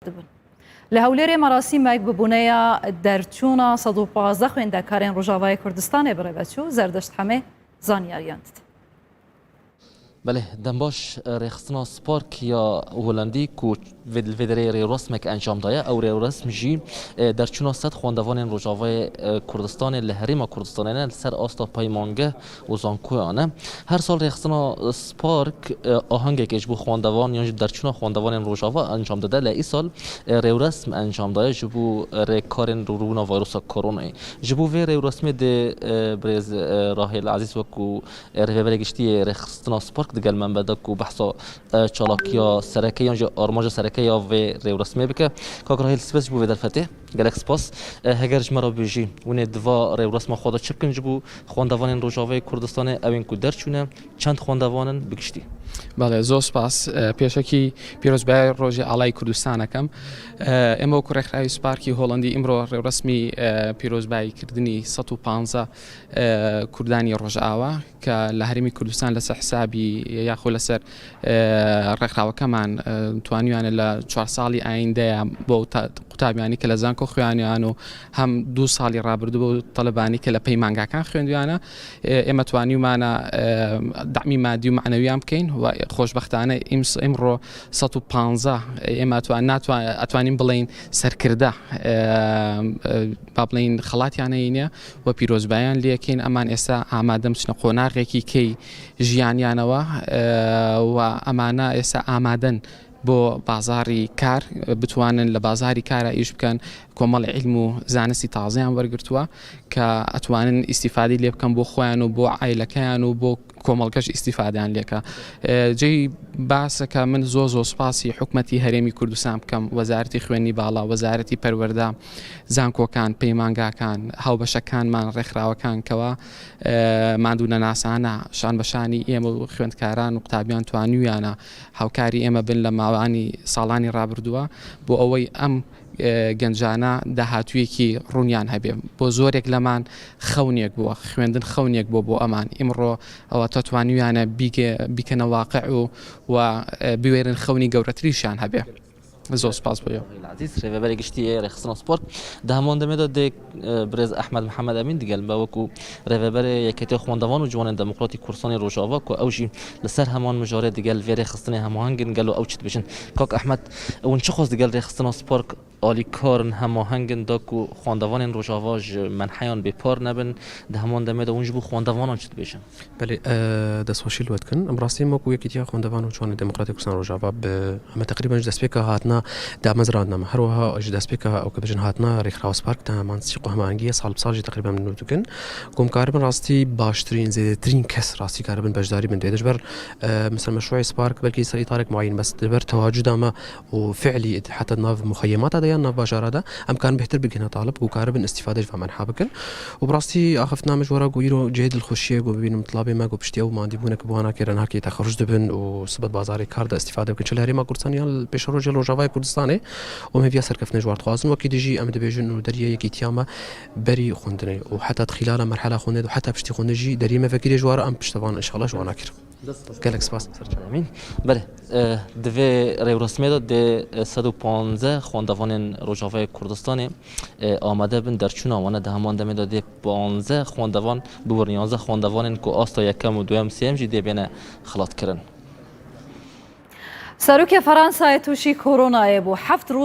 دبن. لە هەولێرێ مەراسیمێک بە بۆنەیا دەرچوونا 115 خوێندەکارێن ڕۆژاڤای کوردستانێ بڕێڤەچوو، زەردەشت حەمێ زانیاریان دد. بەلێ دەمباش رێخستنا سپارک یا هۆلەندی ku li vê derê rêwresmek encam daye ew rêwresm jî derçûna sed xwendevanên Rojavayê Kurdistanê li Herêma Kurdistanê ne li ser asta peymangeh û zankoyan e. Her sal rêxistina Spark ahengekê ji bo xwendevan yan jî derçûna xwendevanên Rojava encam dide lê îsal rêwresm encam daye ji bo rêkarên rûbirûbûna vayrosa koronayê. Ji bo vê rêwresmê dê birêz Rahêl Ezîz wekû Rêveberê Giştî yê Rêxistina Spark digel me be da ku behsa çalakiya sereke yan jî armanca sereke ya vê rêwresmê bike. Kak Rahêl sibes ji bo vê derfetê. Gelek spas. Heger ji me re bêjî hûn ê di va rêwresma xwe de çi bikin ji bo xwendevanên Rojavayê Kurdistanê ew ên ku derçûne çend xwendevan in bi giştî? Belê zor spas. Pêşekî pîrozbaya rojê Alayê Kurdistan ekem. Ême wekû Rêxrawî Sparkî Holendî îmro rêwresmî pîrozbayîkirdinî 115 کوردانی ڕۆژئاوا کە لە هەرێمی کوردستان لەسەر حسابی یاخۆ لەسەر ڕێکخراوەکەمان توانیویانە لە چوار ساڵی ئایندەیە بۆ قوتابیانی کە لە زانکۆ خوێنیان و هەم دوو ساڵی ڕابردوو بۆ تەلبانی کە لە پەیمانگاکان خوێندویانە ئێمە توانیومانە دەعمی مادی و معنەویان بکەین و خۆشببختانە ئیمڕۆ 115 ئێمە ناتوان ئەتوانین بڵین سەرکردە با بڵین خەڵاتیانەینە و پیرۆزبایان لێکەین ئەمان ئێستا ئامادەم بچنە قۆناغێکی کەی ژیانیانەوە و ئەمانە ئێستا ئامادەن بۆ بازاری کار بتوانن لە بازاری کارە ئیش بکەن کۆمەڵی علم و زانستی تازیان وەرگتووە کە ئەتوانن ئیسیفادی لێ بکەن بۆ خۆیان و بۆ عیلەکەیان و بۆ کۆمەڵگەش ئیستیفادەیان لێکا. جێی باسە کە من زۆر زۆر سوپاسی حکومەتی هەرێمی کوردستان بکەم، وەزارەتی خوێندنی باڵا، وەزارەتی پەروەردە، زانکۆکان، پەیمانگاکان، هاوبەشەکانمان، ڕێکخراوەکان کەوا ماندوونەناسانە شان بە شانی ئێمە و خوێندکاران و قوتابیان توانیویانە هاوکاری ئێمە بن لە ماوانی ساڵانی ڕابردووە بۆ ئەوەی ئەم گەنجانە داهاتوویەکی ڕوونیان هەبێ. بۆ زۆرێک لەمان خەونێک بووە، خوێندن خەونێک بووە بۆ ئەمان، ئیمڕۆ ئەوە تا توانیویانە بیکەنە واقع و و بوێرن خەونی گەورەتریشیان هەبێ. زۆر سپاس بۆ ئێوە. عەزیز رێڤەبەری گشتی رێکخستنا سپۆرت di heman demê de dê birêz Ehmed Mihemed Emîn digel me wekû rêveberê Yekêtiya Xwendevan û Ciwanên Demokratîk Kurdistanê Rojava ku ew jî li ser heman mijarê digel vê rêxistinê hemaheng in gelo ew çi dibêjin. Kak Ehmed Hûn çi xwest digel rêxistina Spark alîkar in, hemaheng in da ku xwendevanên Rojava ji menheyan bêpar nebin, di heman demê de hûn ji bo xwendevanan çi dibêjin? Belê, destxweşî li we dikin. Em rastî me ku Yekîtiya Xwendevan û Ciwanên Demokratîk Kurdistan Rojava bi me teqrîben ji destpêka hatina damezrandina me her wiha ji destpêka ew ku bijin hatina rêxirawa Spark de heman sîq û hemahengiyê sal bi sal jî teqrîben min nû dikin ku em karibin rastî baştirîn zêdetirîn kes rastî karibin beşdarî bin dê ji ber Misal meşruê Spark belkî ser îtarek muayin bes li ber tewacuda me û fi'lî heta di nav muxeyemata de yan nav bajara de em karin bêhtir bigihîne talib ku karibin îstîfade ji van menha bikin û bi rastî axiftina min ji we re ku îro cihê dilxweşiyê ku bibînim tilabê me ku piştî ew mandîbûne ku bi wan kirin hakê texeruc dibin û sibe di bazarê kar de îstîfade bikin çi li herêma Kurdistanê yan li pêşerojê li Rojavayê Kurdistanê û em hêviya serkeftinê ji wan dixwazin wekî dijî em dibêjin û deriyê yekîtiya me berî xwendinê û heta di xîlala merhela xwendinê de û heta piştî xwendinê jî deriyê me vekiriye ji wan re em piştevan înşallah ji wan a kirin. Gelek spas. Amîn. Belê di vê rêwresmê de dê 115 xwendevanên Rojavayê Kurdistanê amade bin derçûna wan e di heman demê de dê 15 xwendevan biborin 11 xwendevanên ku asta yekem û duyem sêyem jî dê bêne xelatkirin. Serokê Fransayê tûşî koronayê bû. Heft roj.